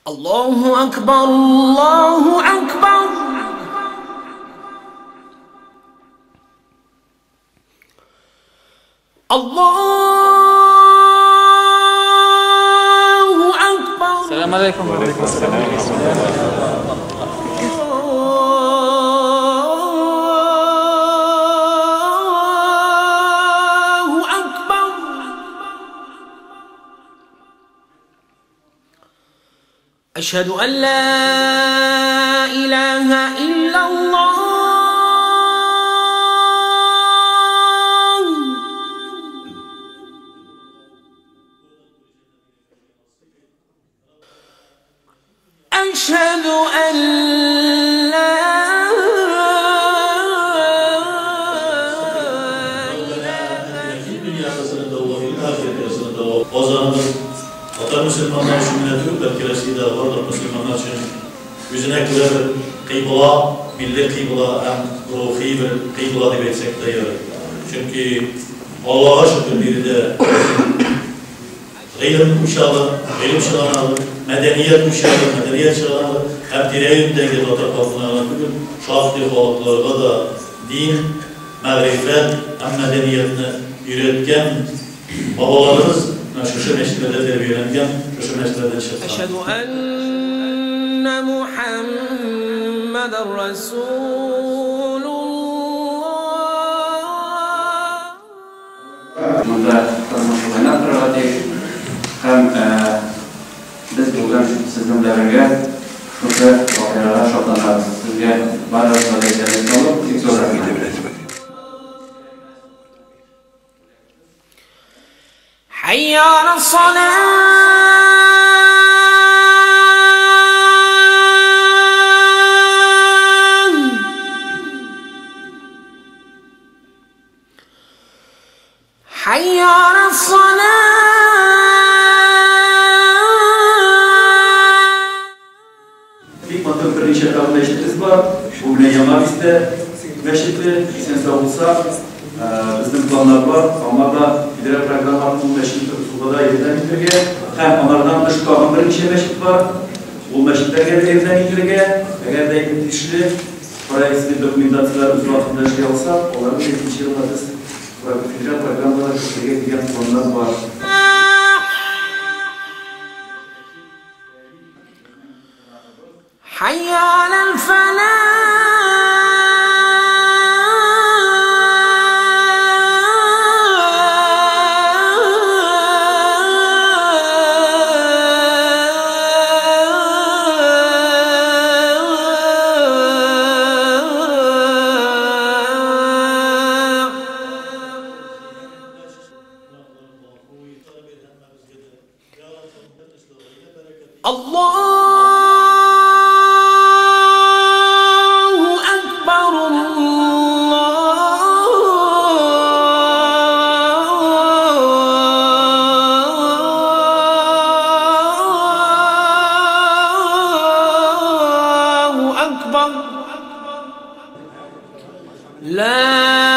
Allahu akbar, Allahu akbar. Allahu akbar. Selam aleyküm. Aleyküm selam. Allahu akbar. أشهد أن لا إله إلا الله. أشهد أن لا Tatar musulmonlar uchun millat, balki Rossiyada barliq musulmonlar uchun o'zine ko'ra bir qibla, milliy qibla ham ruhiy bir qibla deb aytsak da yaraydi. Chunki Allohga shukr birida ilm uşağı, ilm şılanalım, madaniyat uşağı, madaniyat şılanalım. Hem tire-yundagi tatar xalqına bugün şahsi xalqlarga da din, ma'rifat ham madaniyatni öğretgan babalarımız şu meşrilerde terbiyelengen, şu meşrilerde çıkan. Eşhedü enne Muhammeden Resulullah. Bunda tanışmalar turadik. Hem biz bugün sizinle birge şu voqealarga şotlanamiz. Sizga barchaga esalik olib, حي على الصلاة. حي على الصلاة. Bik matır bir neçə tane meşitimiz var. Bu bilen yanar iste meşitli, sen sağ olsa bizim planlar var. Onlar da federal programların bu meşitli usulda da yerden indirge. Hem onlardan dış tağın bir neçə meşit var. Bu meşitlerge de yerden indirge. Eğer de işli proyektli dokumentasyonlar uz vaqtında işley alsa, onların 7. yılda biz federal programlara köpege degan planlar var. حي على الفلاح. Allahu akbar, Allahu akbar. La